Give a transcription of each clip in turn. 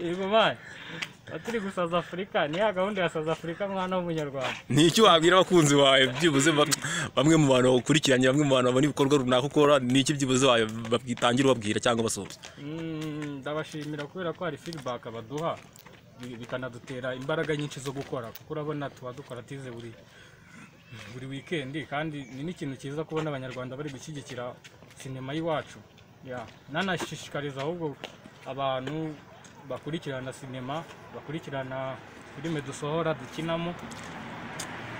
Yego man, turi gusaza Afurika, ni ya gahunda ya South Africa, mwana w'umunyarwanda. Ni iki wabwira abakunzi bawe byibuze, bamwe mu bantu bagukurikiranye, bamwe mu bantu babona ibikorwa runaka ukora, ni iki byibuze wawe babwitangira ubabwira cyangwa basoza? Ndabashimira kubera ko hari feedback baduha, bikanadutera imbaraga nyinshi zo gukora, kuko urabona tuba dukora tize buri weekend, kandi ni n'ikintu cyiza kubona abanyarwanda bari gushyigikira sinema y'iwacu. Yeah. Nanashishikariza ahubwo abantu bakurikirana sinema, bakurikirana filime dusohora dukinamo,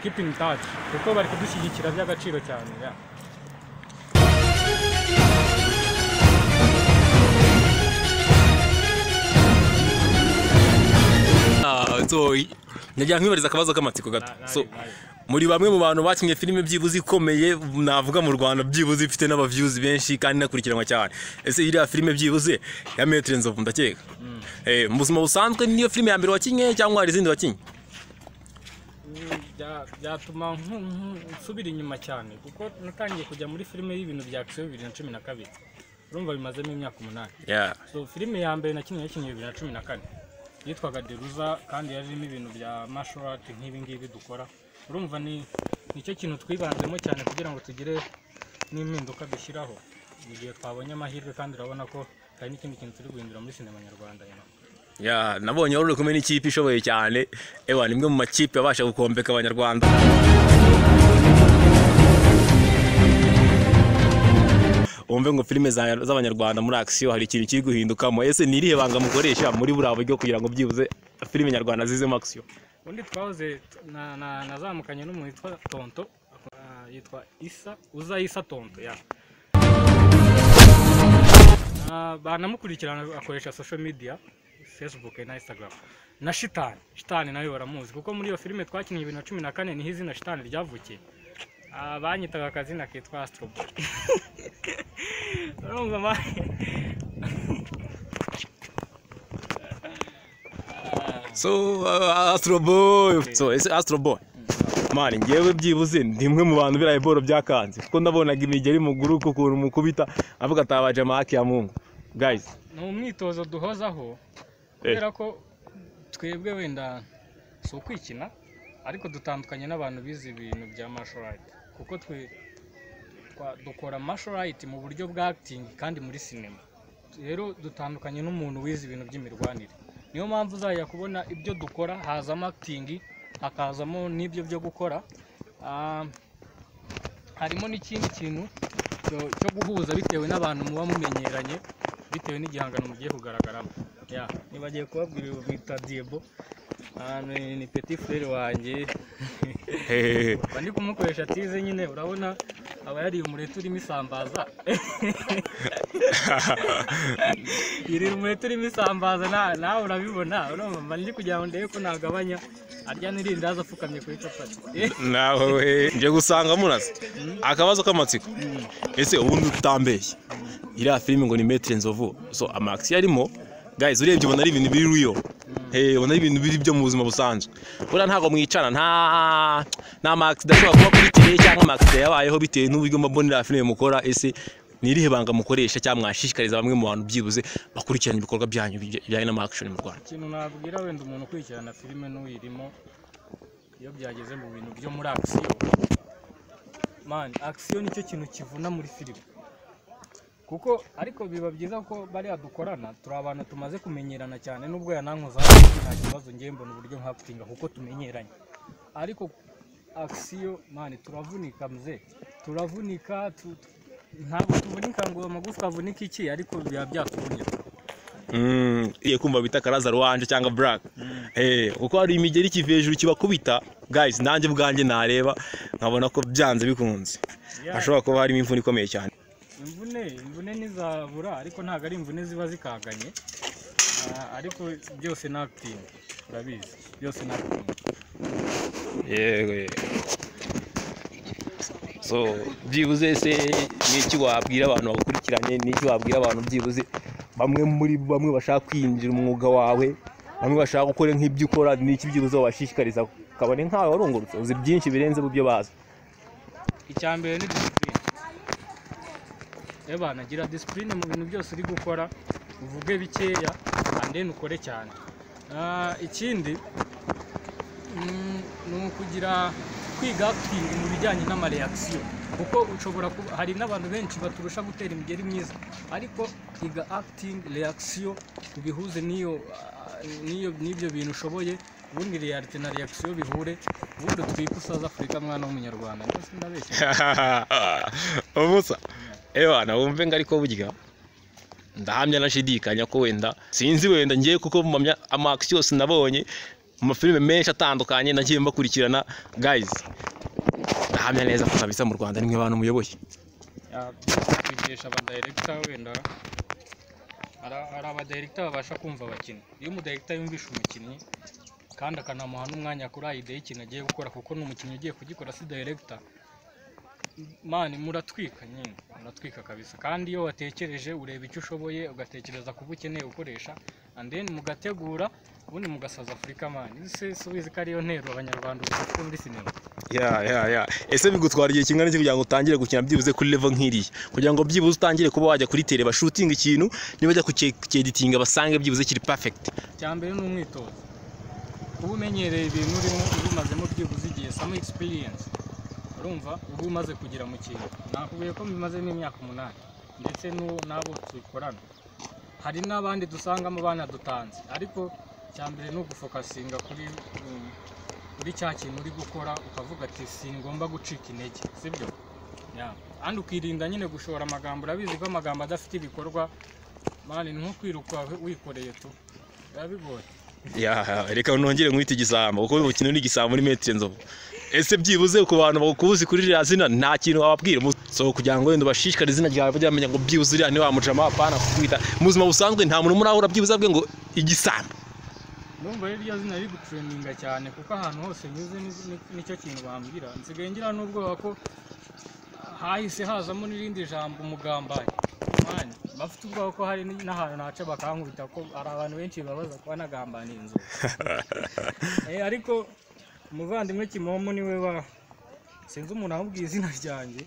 keep in touch, kuko bari kudushyigikira by'agaciro cyane. Yeah. Ah, so nyagira nkwibariza akabazo k'amatsiko gato. So muri bamwe mu bantu bakinnye filime byibuze ikomeye navuga mu Rwanda, byibuze ifite n'aba views benshi kandi inakurikiranwa cyane, ese iriya filime byibuze ya Maître Nzovu, ndakeka mu buzima busanzwe niyo filime ya mbere wakinnye cyangwa hari izindi wakinnye? Byatuma nsubira inyuma cyane, kuko natangiye kujya muri filime y'ibintu bya action 2012, urumva bimazemo imyaka 8. So filime ya mbere nakinnye yakinnye 2014, yitwaga Deruza, kandi yarimo ibintu bya martial art nk'ibi ngibi dukora. Urumva ni nicyo kintu twibanzemo cyane kugira ngo tugire n'impinduka dushyiraho mu gihe twabonye amahirwe, kandi urabona ko hari n'ikindi kintu turi guhindura muri sinema nyarwanda. Ya, nabonye wari uri kumwe n'ikipe ishoboye cyane. Ewa, ni imwe mu makipe abasha gukombeka abanyarwanda. Wumve ngo filime z'abanyarwanda muri action hari ikintu kiri guhindukamo. Ese ni irihe banga mukoresha muri buriya buryo kugira ngo byibuze filime nyarwanda zizemo action? Ubundi twahoze nazamukanye n'umuntu witwa Tonto, yitwa Isa, uza Isa Tonto, ya. Banamukurikirana, akoresha social media, Facebook na Instagram. Na Shitani, Shitani nawe baramuzi, kuko muri iyo filime twakinnye 2014 niho izina Shitani ryavukiye. Banyitaga akazina kitwa Astro Boy. Urumva ma So Astro Boy, so ese Astro Boy man, ngewe byibuze ndi imwe mu bantu biraye boro byakanze, kuko ndabonaga imigeri mu gurupe ukuntu mukubita avuga atabaje amahaki ya Mungu guys. Ni umwitozo duhozaho, kubera ko twebwe wenda si ukwikina, ariko dutandukanye n'abantu bize ibintu bya martial art, kuko twe dukora martial art mu buryo bwa acting kandi muri sinema. Rero dutandukanye n'umuntu wize ibintu by'imirwanire. Niyo mpamvu uzajya kubona ibyo dukora hazamo acting, hakazamo n'ibyo byo gukora. Harimo n'ikindi kintu cyo guhuza bitewe n'abantu muba mumenyeranye, bitewe n'igihangano mugiye kugaragaramo. Ya, nibagiye kubabwira ubu bita Diebo. Ni petit frère wanjye. Mba ndi kumukoresha tize nyine, urabona aba yariye umureti urimo isambaza. Yirira umureti urimo isambaza, nawe urabibona. Urumva mba ndi kugira ngo ndebe ko nagabanya arya n'irindazi apfukamye kuri capati. Nawe we nje gusanga muraze akabazo k'amatsiko. Ese ubundi utambeshye iriya filime ngo ni Maître Nzovu, so amax yarimo guys, urebye ubona ari ibintu biri real. Ubona ari ibintu biri byo mu buzima busanzwe. Buriya ntabwo mwicana, nta max idashobora kuba kuri tele cyangwa max yabayeho bitewe n'uburyo mbona filime mukora. Ese ni irihe banga mukoresha cyangwa mwashishikariza bamwe mu bantu byibuze bakurikirana ibikorwa byanyu bijyanye n'ama action mu Rwanda? Ikintu nabwira wenda umuntu ukurikirana filime n'uyirimo, iyo byageze mu bintu byo muri action, man, action nicyo kintu kivuna muri filime. Kuko ariko biba byiza ko bariya dukorana turi abantu tumaze kumenyerana cyane, nubwo yanankoza nta kibazo ngiye mbona uburyo nkaputinga kuko tumenyeranye. Ariko action man, turavunika mze, turavunika, ntabwo tuvunika ngo amagufwa avunike iki, ariko biba byatuvunnye. Iyo kumva bita Karaza Rwanje cyangwa Black. Kuko hari imigeri kiva hejuru kibakubita guys, nanjye bwanjye nareba nkabona ko byanze bikunze. Hashobora kuba harimo imvune ikomeye cyane. Imvune ntizabura, ariko ntabwo ari imvune ziba zikaganye. Ariko byose ni acting, urabizi, byose ni acting. Yego, yego. So byibuze se niki wabwira abantu bagukurikiranye, niki wabwira abantu byibuze bamwe muri bamwe bashaka kwinjira umwuga wawe, bamwe bashaka gukora nk'ibyo ukora, niki byibuze wabashishikariza kabone nkawe warungurutse uzi byinshi birenze mu byo bazi? Icya mbere ni discipline. Eba nagira discipline mu bintu byose uri gukora, uvuge bikeya And then ukore cyane. Ikindi ni ukugira kwiga acting mu bijyanye n'amareaction, kuko ushobora kuba hari n'abantu benshi baturusha gutera imigeri myiza, ariko iga acting reaction ubihuze n'iyo n'iyo n'ibyo bintu ushoboye, ubundi reality na reaction bihure, ubundi utwike usaza Afurika, mwana w'umunyarwanda. Ndetse ndabeshya? Umusa ewana wumve ngo ariko burya ndahamya nashidikanya ko wenda sinzi, wenda ngiye kuko mpamya ama action yose nabonye mu mafilime menshi atandukanye nagiye mbakurikirana, guys, ndahamya neza ko kabisa mu Rwanda nimwe bantu muyoboye. Twigisha abadirector, wenda hari abadirector babasha kumva abakinnyi. Iyo umudirector yumvisha umukinnyi kandi akanamuha n'umwanya kuri idea y'ikintu agiye gukora, kuko ni umukinnyi ugiye kugikora, si director, man, muratwika nyine, muratwika kabisa. Kandi iyo watekereje, ureba icyo ushoboye, ugatekereza kuba ukeneye gukoresha, and then mugategura, ubundi mugasaza Afurika, man. Ese si ubizi ko ariyo ntero abanyarwanda ubu dufite muri sinema? Ya, ese bigutwara igihe kingana iki kugira ngo utangire gukina byibuze kuri level nk'iriya, kugira ngo byibuze utangire kuba wajya kuri tele bashootinga ikintu, niba bajya kucyeditinga basange byibuze kiri perfect? Icya mbere ni umwitozo, kuba umenyereye ibintu urimo, ubimazemo byibuze igihe, some experience, urumva, uba umaze kugera mu kintu. Nakubwiye ko mbimazemo imyaka 8, ndetse n'abo tukorana, hari n'abandi dusangamo banadutanze. Ariko icya mbere ni ugufocusinga kuri cya kintu uri gukora, ukavuga ati singomba gucika intege, sibyo? Yeah. Kandi ukirinda nyine gushora amagambo. Urabizi ko amagambo adafite ibikorwa, man, ni nko kwiruka wikoreye tu, biba bigoye. Ya, reka nongere nkwite igisambo, kuko umukino ni igisambo muri Maître Nzovu. Ese byibuze ku bantu bakuzi kuri ririya zina, nta kintu wababwira? So kugira ngo wenda ubashishikarize izina ryawe, bajye bamenya ngo byibuze uriya ni wa mujama, apana kukwita mu buzima busanzwe. Nta muntu murahura byibuze avuge ngo igisambo? Ndumva rero iryo zina riri gutrendinga cyane, kuko ahantu hose nyuze nicyo kintu bambwira. Nsigaye ngira n'ubwoba ko hahise hazamo n'irindi jambo, umugambanyi. Man, bafite ubwoba ko hari n'ahantu naca bakankubita, ko hari abantu benshi babaza kuba nagambaniye inzu. Ariko umuvandimwe Kimomo niwe wa sinzi umuntu amubwiye izina ryanjye,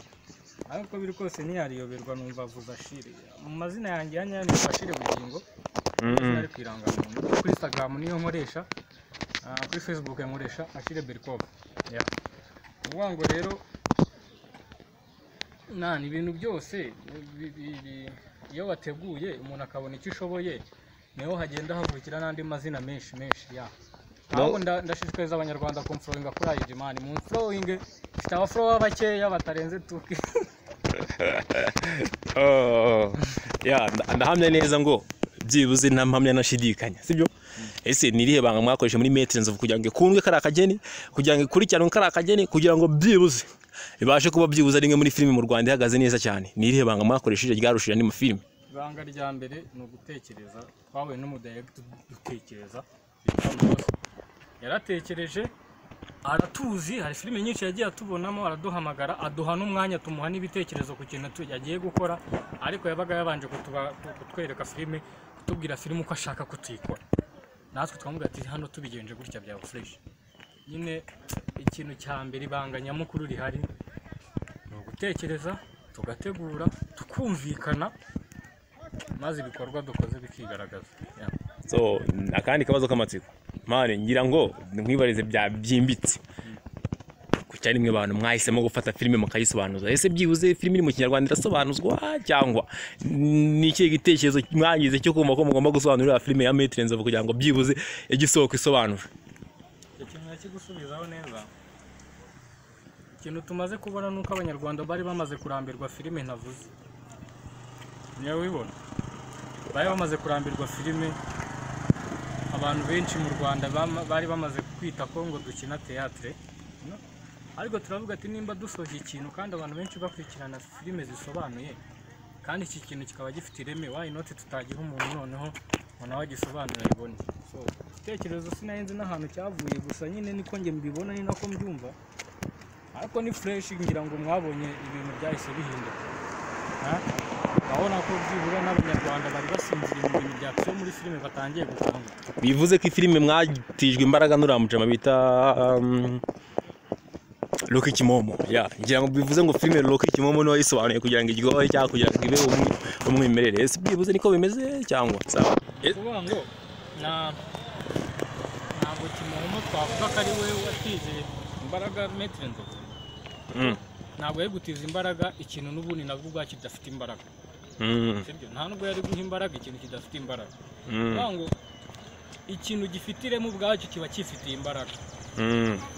ariko uko biri kose ntiyariyoberwa. Numva avuze Ashire. Mu mazina yanjye ya nyayo nitwa Ashire Bugingo, izina ari ku irangamuntu. Kuri Instagram niyo nkoresha, kuri Facebook nkoresha Ashire Berkov. Yeah. Ni ukuvuga ngo rero nani ibintu byose iyo wateguye, umuntu akabona icyo ushoboye, niho hagenda havukira n'andi mazina menshi menshi ya. Ahubwo ndashishikariza abanyarwanda kumfollowinga kuri IG, man, mumfollowinge, mfite abafollower bakeya batarenze tuki. Oh, ya, ndahamya neza ngo byibuze nta mpamya nashidikanya, sibyo? Ese ni irihe banga mwakoresha muri Maître Nzovu kugira ngo ikundwe kariya kageni, kugira ngo ikurikiranwe kariya kageni, kugira ngo byibuze ibashe kuba byibuze ari imwe muri filime mu Rwanda ihagaze neza cyane? Ni irihe banga mwakoresheje ryarushije andi mafilime? Ibanga rya mbere ni ugutekereza. Twahuye n'umudirector dutekereza bita Mose. Yaratekereje, aratuzi, hari filime nyinshi yagiye atubonamo, araduhamagara, aduha n'umwanya, tumuha n'ibitekerezo ku kintu yagiye gukora, ariko yabaga yabanje kutwereka filime, kutubwira filime uko ashaka ko tuyikora, natwe twamubwira ati hano tubigenje gutya byaba fresh. Nyine ikintu cya mbere, ibanga nyamukuru rihari ni ugutekereza, tugategura, tukumvikana, maze ibikorwa dukoze bikigaragaza. Yeah. So akandi kabazo k'amatsiko, man, ngira ngo nkwibarize bya byimbitse. Ku cyari mwe bantu mwahisemo gufata filime mukayisobanuza, ese byibuze filime iri mu kinyarwanda irasobanuzwa, cyangwa ni ikihe gitekerezo mwagize cyo kumva ko mugomba gusobanurira filime ya Maître Nzovu kugira ngo byibuze ijye isohoka isobanura? Icyo kintu nakigusubizaho neza. Ikintu tumaze kubona ni uko abanyarwanda bari bamaze kurambirwa filime ntavuze. Niyo wibona, bari bamaze kurambirwa filime. Abantu benshi mu Rwanda bari bamaze kwita ko ngo dukina théâtre, no? Ariko turavuga ati nimba dusoje ikintu kandi abantu benshi bakurikirana filime zisobanuye, kandi iki kintu kikaba gifite ireme, why not tutagiha umuntu noneho ngo nawe agisobanure ayibone? So igitekerezo sinari nzi n'ahantu cyavuye, gusa nyine niko njye mbibona, ni nako mbyumva, ariko ni fresh. Ngira ngo mwabonye ibintu byahise bihinduka. Ha? Urabona ko byibura n'abanyarwanda bari basinziriye mu bintu bya action muri filime batangiye gukanguka. Bivuze ko ifilime mwatijwe imbaraga n'uriya mujama bita Rocky Kimomo. Ya, ngira ngo bivuze ngo filime Rocky Kimomo niwe wayisobanuye kugira ngo iryohe cyangwa kugira ngo ibe umwimerere. Ese byibuze niko bimeze cyangwa sawa? Kuvuga ngo Ntabwo Kimomo twavuga ko ari we watije imbaraga Maître Nzovu. Ntabwo yari gutiza imbaraga ikintu n'ubundi nabwo ubwacyo kidafite imbaraga. Sibyo? Nta nubwo yari guha imbaraga ikintu kidafite imbaraga. Kuvuga ngo ikintu gifite ireme ubwacyo kiba cyifitiye imbaraga.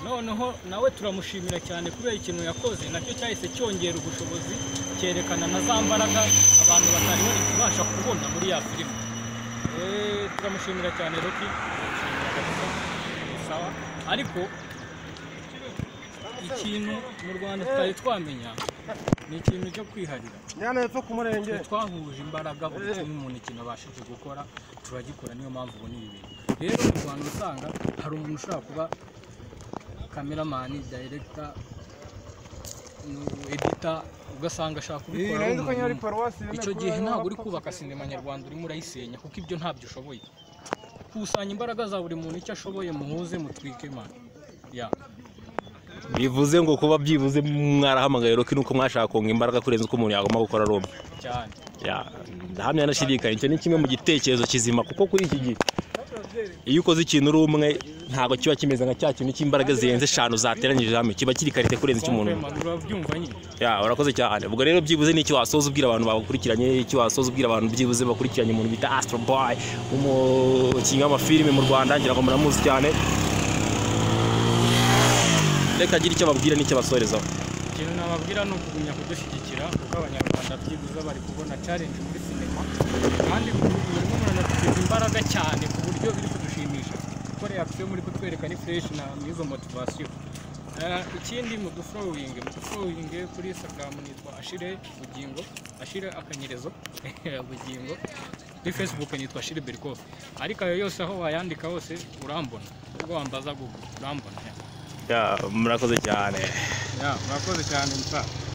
Noneho nawe turamushimira cyane kubera ikintu yakoze nacyo cyahise cyongera ubushobozi, cyerekana na za mbaraga abantu batari bari kubasha kubona muri ya filime. Turamushimira cyane Rocky, turamushimira kabisa, ni sawa. Ariko ikintu mu Rwanda tutari twamenya ni ikintu cyo kwiharira. Nyana hepfo ku murenge. Twe twahuje imbaraga, buri kimwe umuntu ikintu abashije gukora turagikora, niyo mpamvu ubona ibi bintu. Rero mu Rwanda usanga hari umuntu ushobora kuba cameraman, director, editor, ugasanga ashaka kubikora ari Nari ko nyari umuntu umwe. paruwasi. Icyo gihe ntabwo uri kubaka sinema nyarwanda, urimo urayisenya, kuko ibyo ntabyo ushoboye. Kusanya imbaraga za buri muntu icyo ashoboye, muhuze mutwike man ya. Bivuze ngo kuba byibuze mwarahamagaye Rocky nuko mwashaka konga imbaraga kurenza uko umuntu yagomba gukora ari umwe. Cyane. Ya, ndahamya nashidikanya, icyo ni kimwe mu gitekerezo kizima, kuko kuri iki gihe iyo ukoze ikintu uri umwe ntabwo kiba kimeze nka cya kintu cy'imbaraga zirenze 5 zateranyije hamwe, kiba kiri qualité kurenza icy'umuntu umwe. Comprema, urabyumva nyine. Ya, urakoze cyane. Ubwo rero byibuze n'icyo wasoza ubwira abantu bagukurikiranye, icyo wasoza ubwira abantu byibuze bakurikiranye umuntu bita Astro Boy, umukinnyi w'amafilime mu Rwanda, ngira ngo muramuzi cyane. Reka agire icyo ababwira n'icyo abasorezaho. Ikintu nababwira ni ukugumya kudushyigikira, kuko abanyarwanda byibuze bari kubona challenge muri sinema, kandi murimo muranatugiza imbaraga cyane ku buryo biri kudushimisha, kuko reaction muri kutwereka ni fresh na n'izo motivation. Ikindi mudufollowinge kuri Instagram nitwa Ashire Bugingo, Ashire akanyerezo Bugingo. Kuri Facebook nitwa Ashire Berikoff, ariko ayo yose aho wayandika hose urambona, ubwo wambaza Google urambona. Ya, murakoze cyane. Ya, murakoze cyane musa.